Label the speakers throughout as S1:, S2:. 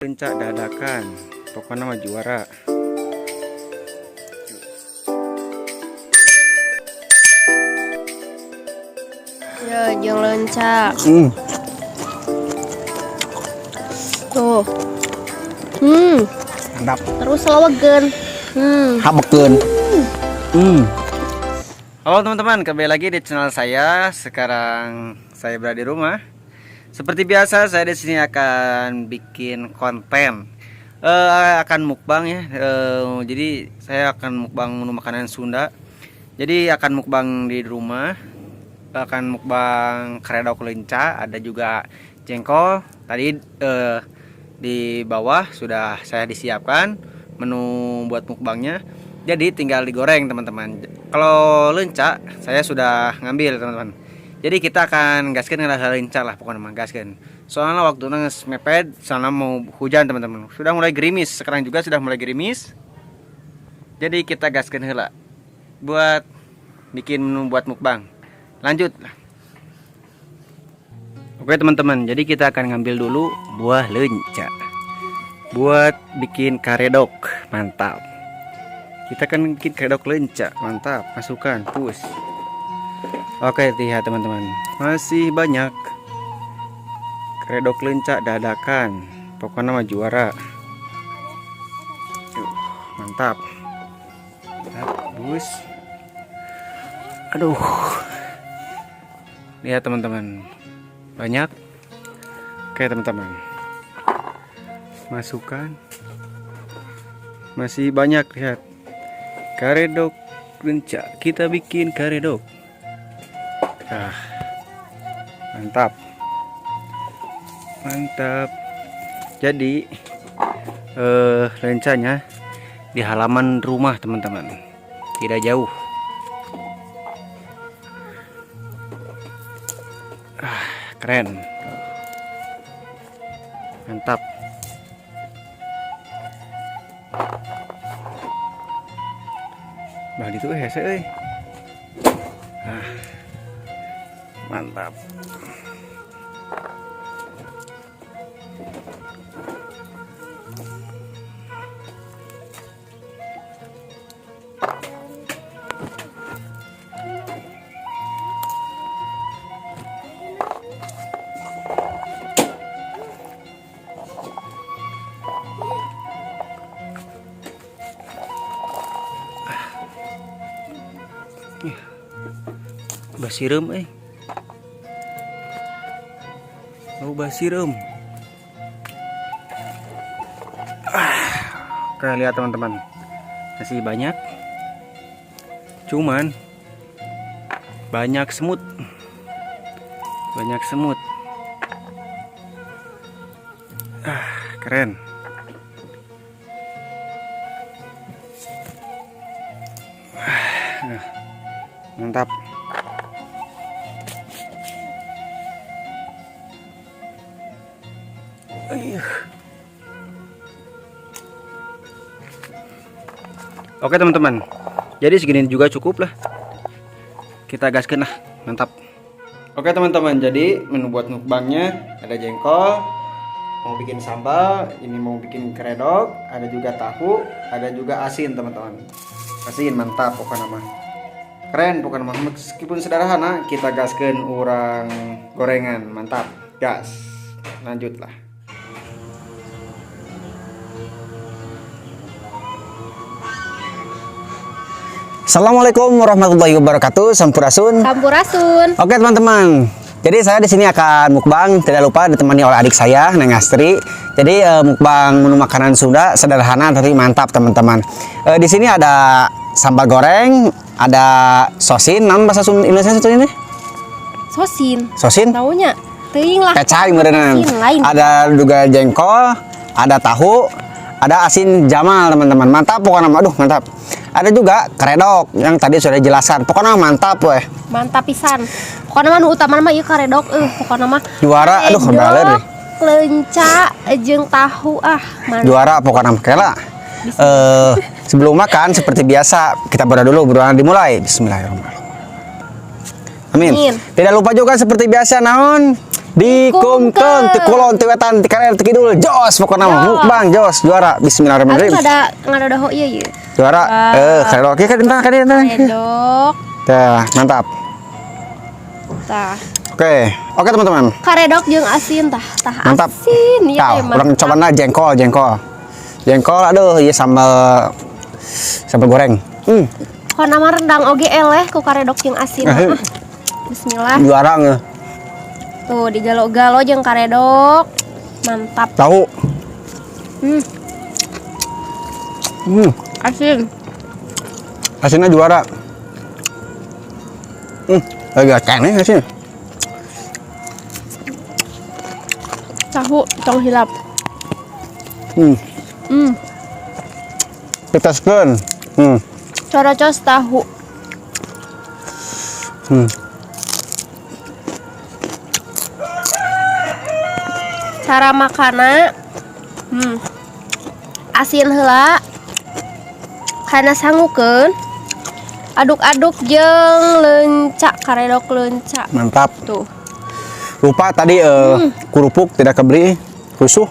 S1: Leunca dadakan, pokoknya mah juara.
S2: Ya, jeung leunca. Tuh.
S1: Mantap.
S2: Terus selawegeun.
S1: Habekeun. Halo teman-teman, kembali lagi di channel saya. Sekarang saya berada di rumah. Seperti biasa, saya di sini akan bikin konten. Akan mukbang ya. Jadi saya akan mukbang menu makanan Sunda. Jadi akan mukbang di rumah. Akan mukbang karedok leunca, ada juga jengkol. Tadi di bawah sudah saya disiapkan menu buat mukbangnya. Jadi tinggal digoreng teman-teman. Kalau leunca saya sudah ngambil teman-teman. Jadi kita akan gaskeun ngerasa leunca lah pokoknya mah gaskeun. Soalnya waktu geus mepet, soalnya mau hujan teman-teman. Sudah mulai gerimis, sekarang juga sudah mulai gerimis. Jadi kita gaskeun heula buat bikin menu buat mukbang. Lanjut lah. Oke teman-teman, jadi kita akan ngambil dulu buah leunca buat bikin karedok, mantap. Kita akan bikin karedok leunca, mantap. Masukkan, push. Oke, lihat teman-teman, masih banyak karedok leunca dadakan, pokoknya mah juara. Tuh, mantap. Mantap, bus. Aduh, lihat teman-teman, banyak. Oke teman-teman, masukkan. Masih banyak, lihat. Karedok leunca, kita bikin karedok. Ah, mantap, mantap. Jadi leuncanya di halaman rumah teman-teman, tidak jauh. Ah, keren, mantap. Bah, itu hese euy. Ah, mantap. Ih, basireum euy. Oh, basireum. Ah, oke, lihat teman-teman. Masih banyak. Cuman banyak semut. Banyak semut. Ah, keren. Ah, mantap. Ih. Oke teman-teman, jadi segini juga cukup lah. Kita gaskan lah, mantap. Oke teman-teman, jadi menu buat mukbangnya ada jengkol, mau bikin sambal, ini mau bikin karedok, ada juga tahu, ada juga asin teman-teman. Asin mantap pokoknya mah. Keren pokoknya mah, meskipun sederhana, kita gaskan urang gorengan, mantap. Gas. Lanjutlah.
S3: Assalamualaikum warahmatullahi wabarakatuh. Sampurasun.
S2: Sampurasun.
S3: Oke teman-teman. Jadi saya di sini akan mukbang, tidak lupa ditemani oleh adik saya Neng Astri. Jadi mukbang menu makanan Sunda sederhana tapi mantap teman-teman. Di sini ada sambal goreng, ada sosin, nama bahasa Sunda Indonesia itu ini?
S2: Sosin.
S3: Sosin?
S2: Taunya teuing lah.
S3: Pecai meureunna.
S2: Sosin lain.
S3: Ada juga jengkol, ada tahu, ada asin jamal teman-teman. Mantap pokoknya, aduh mantap. Ada juga karedok yang tadi sudah dijelaskan. Pokoknya mantap weh.
S2: Mantap pisan. Pokoknya mah nu utama mah ieu karedok pokoknya mah.
S3: Juara, aduh,
S2: Karedok,
S3: baler deh.
S2: Leunca jeung tahu, ah mantap.
S3: Juara pokoknya mah kela. Sebelum makan seperti biasa kita berdoa dulu, berdoa dimulai. Bismillahirrahmanirrahim. Amin.
S2: Amin.
S3: Tidak lupa juga seperti biasa naon Dikumkeun ti kulon, ti wetan, ti kaler, ti kidul, jos pokokna mah mukbang jos juara. Bismillahirrahmanirrahim.
S2: Ada ngadodoho ieu ieu.
S3: Juara. Karedok ieu kadentang kadentang.
S2: Karedok.
S3: Tah, mantap.
S2: Tah.
S3: Oke, oke teman-teman.
S2: Karedok jeung asin tah, tah
S3: Mantap.
S2: asin ieu
S3: Tah,
S2: teh
S3: urang cobana jengkol, jengkol. Jengkol aduh ieu sambal sambal goreng.
S2: Pokona mah rendang oge eleh ku karedok jeung asin.
S3: Eh.
S2: Ah. Bismillah.
S3: Juara ngeuh.
S2: Tuh digalo-galo jeung karedok. Mantap.
S3: Tahu.
S2: Asin.
S3: Asinnya juara. Lagi aneh asin.
S2: Tahu tong hilap.
S3: Piteskeun.
S2: Corocos tahu. Cara makana asin heula kana sangukeun, aduk-aduk jeung leunca, karedok leunca.
S3: Mantap.
S2: Tuh.
S3: Lupa tadi kerupuk tidak kebeli, rusuh.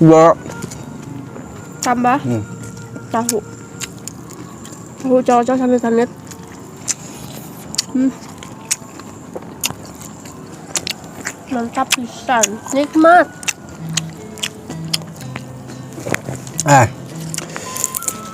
S3: Juara.
S2: Tambah tahu. Tahu corocos sambil sambil. Mantap pisan, nikmat.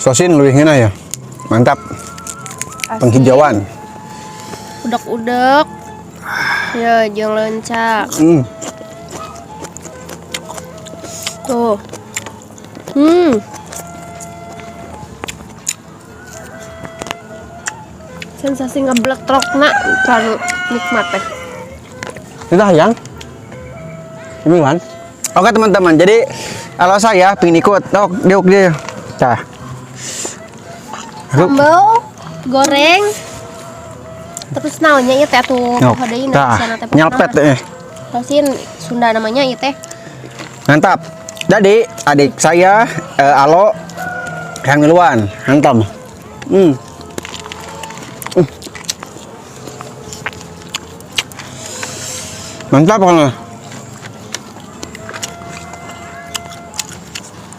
S3: Sosin lebih ngeunah ya. Mantap.
S2: Asin.
S3: Penghijauan.
S2: Udek-udek. Ya, jeung leunca. Tuh. Sensasi ngebletrokna kan nikmat teh.
S3: Sudah yang. Ini kan. Oke teman-teman, jadi kalau saya pingin ikut, dok, diuk dia. Tah.
S2: Sambal goreng. Terus naonnya ieu teh atuh poho deui
S3: Tah,
S2: sana teh.
S3: Nyelpet eh.
S2: Sosin Sunda namanya ieu teh.
S3: Mantap. Jadi adik saya Alo yang duluan, hantam. Mantap pokoknya.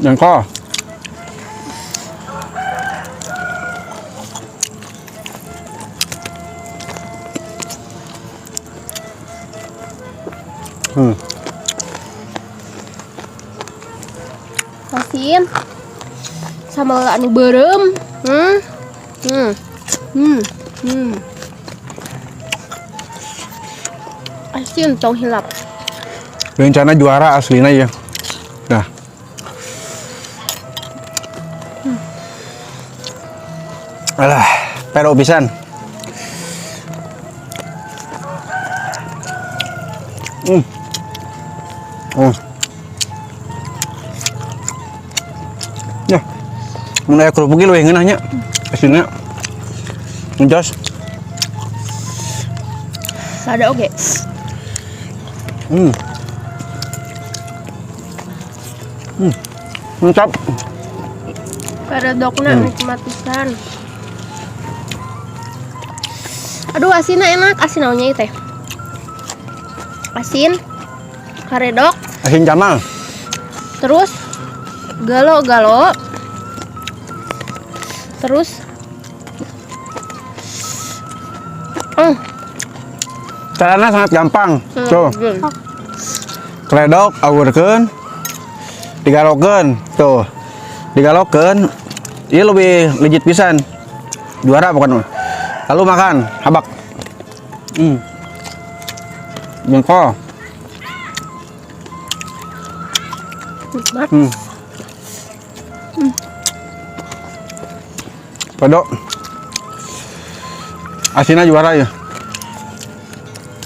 S3: Jengkol.
S2: Sosin sama anu beureum. Asin tong hilap.
S3: Rencana juara aslinya ya. Nah. Alah, pero pisan. Ya. Mun aya kerupuk ge leuwih ngeunah nya. Asinnya. Jos.
S2: Sada oge.
S3: Mantap.
S2: Karedokna nikmat pisan. Aduh, asinnya enak, asin naonnya ieu teh. Asin, karedok,
S3: Asin jamal.
S2: Terus galo-galo. Terus
S3: Caranya sangat gampang. Tuh. Karedok awurkeun, digalokeun. Tuh. Digalokeun. Ieu lebih legit pisan. Juara pokoknya. Lalu makan, habak. Jengkol.
S2: Nikmat.
S3: Pedok. Asinnya juara ya.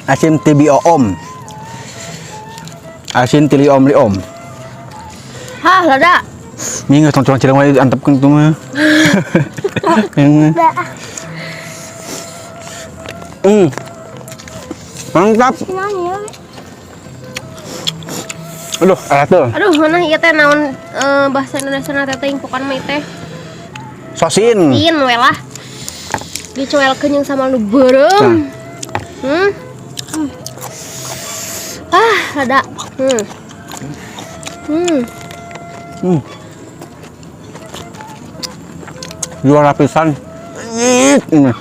S3: Asin tibi oom. Asin tili om li om.
S2: Hah, lada.
S3: Ini nggak tong cileng wae antepkeun tuh mah. Mantap. Aduh, enak tuh.
S2: Aduh, mana ieu teh naon bahasa Indonesia na teh teuing pokona mah ieu teh.
S3: Sosin.
S2: Sosin we lah. Dicoelkeun jeung sama nu beureum.
S3: Nah.
S2: Hmm. Ah, ada. Hmm. Hmm.
S3: Juara pisan. Ih, ini.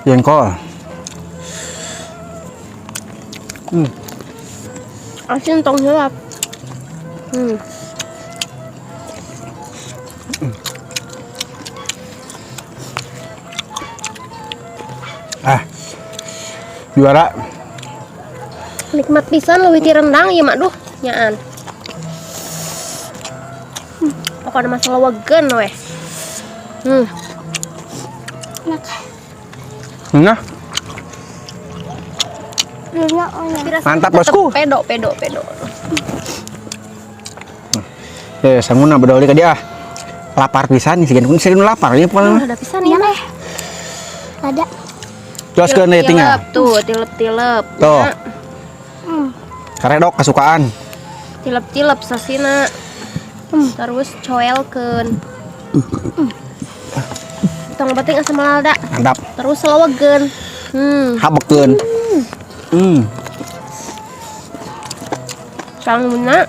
S3: Jengkol.
S2: Asin tong hilap.
S3: Ah. Juara.
S2: Nikmat pisan leuwih ti rendang ieu mah, duh, nyaan. Pokoknya mah salewegeun weh.
S4: Enak.
S3: Nah,
S4: Enak, enak.
S2: Tapi rasanya
S3: Mantap,
S2: tetep
S3: bosku.
S2: Pedo, pedo, pedo.
S3: Eh, sanguna bedoli ka dia. Lapar pisan nih, segan segan lapar ya pokoknya.
S2: Ada pisan ieu mah.
S4: Ada.
S3: Joskeun deui tinggal.
S2: Tilep tuh, tilep-tilep.
S3: Tuh.
S2: Ya,
S3: Karedok kesukaan.
S2: Tilep-tilep sasina. Terus coelkeun. Tong penting asam lada.
S3: Mantap.
S2: Terus salewegeun.
S3: Habekeun.
S2: Sanguna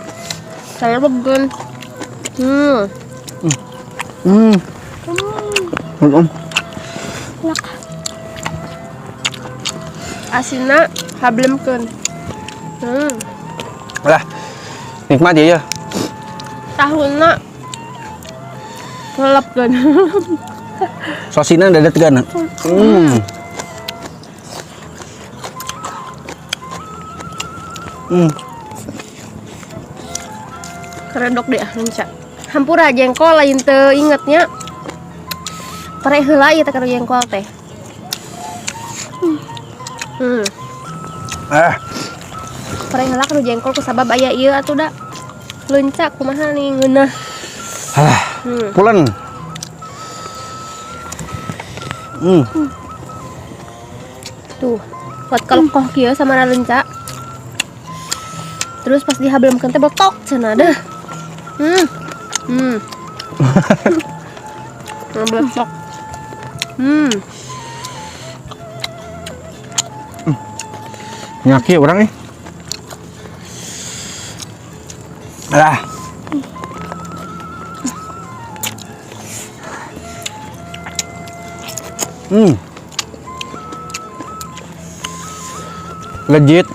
S2: salewegeun.
S4: Enak.
S2: Asinna hablemkeun.
S3: Lah. Nikmat ya ya.
S2: Tahuna telepkeun.
S3: Sosina dadet kan.
S2: Keredok deh lenca. Hampura jengkol lain teu ingetnya. Pare heula ieu teh kana jengkol teh.
S3: Ah,
S2: Pare heula kana jengkol ku sabab aya ieu atuh da. Leunca kumaha nih ngeunah.
S3: Alah, pulen.
S2: Tuh, kuat kelekoh kieu sama leunca. Terus pas dihablemkeun teh botok cenah deh. Betok.
S3: Nyaki orang nih. Alah. Legit,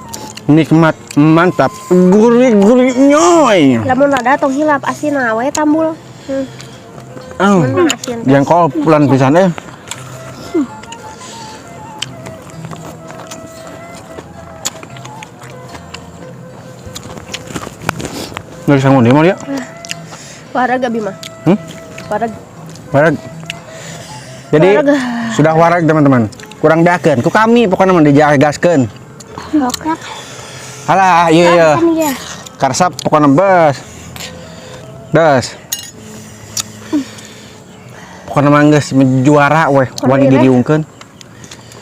S3: nikmat, mantap, gurih-gurih nyoy.
S2: Lamun lada tong hilap asin we tambul.
S3: Oh.
S2: Asin.
S3: Jengkol pulan pisan eh. Nggak bisa ngomong dia.
S2: Wareg abi mah. Wareg.
S3: Wareg. Jadi
S2: Wareg.
S3: Sudah wareg teman-teman. Kurang beakeun. Ku kami pokoknya mah dijagaskeun.
S4: Enak.
S3: Alah, iya iya.
S4: Kan ya.
S3: Karsap pokoknya bes. Bes. Pokoknya mah geus juara weh, wani
S2: Kono ieu teh.
S3: diriungkeun.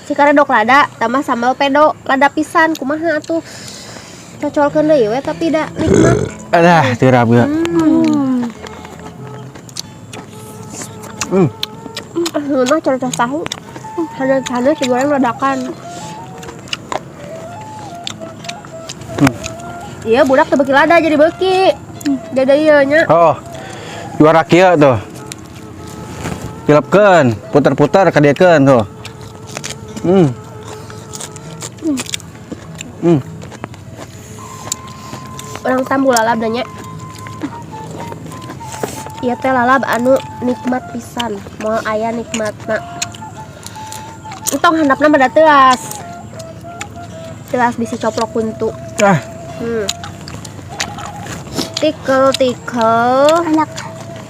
S2: Si karedok lada tambah sambal pedo, lada pisan kumaha atuh. Cocolkeun deui we tapi da nikmat.
S3: Alah, tirap ya.
S2: Ah, mah cocok tahu. Haneut-haneut digoreng ledakan. Iya budak teu beuki lada jadi beuki. Dada ieu nya.
S3: Oh. Juara kieu tuh. Tilepkeun, puter-puter kadiekeun tuh.
S2: Urang tambul lalab nya. Ieu teh lalab anu nikmat pisan, moal aya nikmatna. Entong handapna mah da teuas. Teuas bisi coplok kuntu.
S3: Ah,
S2: Tikel tikel.
S4: Enak.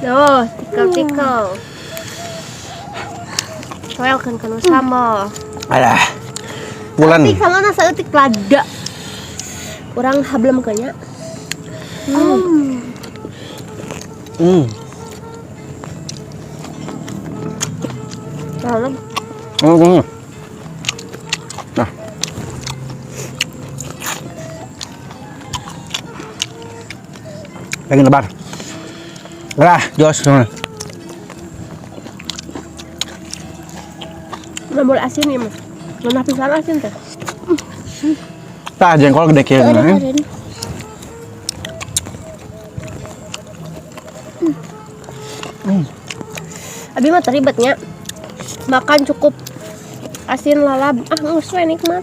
S2: Tuh, tikel tikel. Coelkeun kana sambal.
S3: Alah. Pulen.
S2: Tapi sambalna saeutik lada. Urang hablemkeun nya. Lalu.
S3: Nah. Lagi lebar. Lah, jos.
S2: Nggak boleh asin ya, Mas. Ngeunah pisan asin teh.
S3: Tah jengkol gede kieu
S4: Ada
S3: nah.
S4: karen.
S2: Abi mah teribetnya. Makan cukup asin lalap. Ah, geus we nikmat.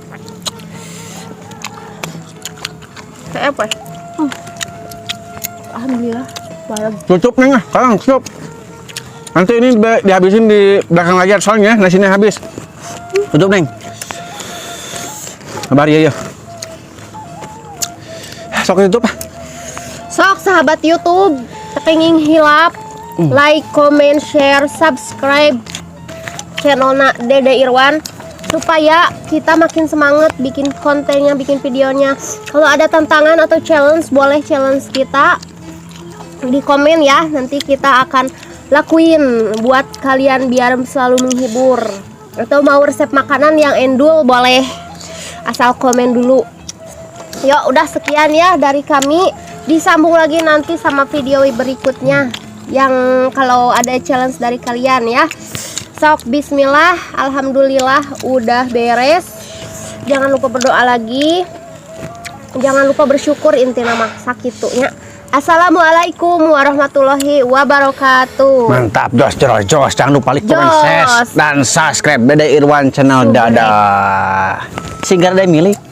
S2: Kayak apa? Alhamdulillah. Wareg.
S3: Tutup nih ah, sekarang tutup. Nanti ini dihabisin di belakang layar soalnya nasinya habis. Tutup, Neng. Kabar ya ya. Sok tutup ah.
S2: Sok sahabat YouTube, teu kenging hilap, like, comment, share, subscribe channelna Dede Irwan supaya kita makin semangat bikin kontennya, bikin videonya. Kalau ada tantangan atau challenge, boleh challenge kita di komen ya. Nanti kita akan lakuin buat kalian biar selalu menghibur. Atau mau resep makanan yang endul boleh, asal komen dulu. Ya udah, sekian ya dari kami. Disambung lagi nanti sama video berikutnya yang kalau ada challenge dari kalian ya. Sok bismillah, alhamdulillah udah beres. Jangan lupa berdoa lagi. Jangan lupa bersyukur, intina mah sakitunya. Assalamualaikum warahmatullahi wabarakatuh.
S3: Mantap, jos jos jos. Jangan lupa like, comment,
S2: Jos.
S3: share, dan subscribe Dede Irwan Channel.
S2: Subrek.
S3: Dadah. Singgar deh milik.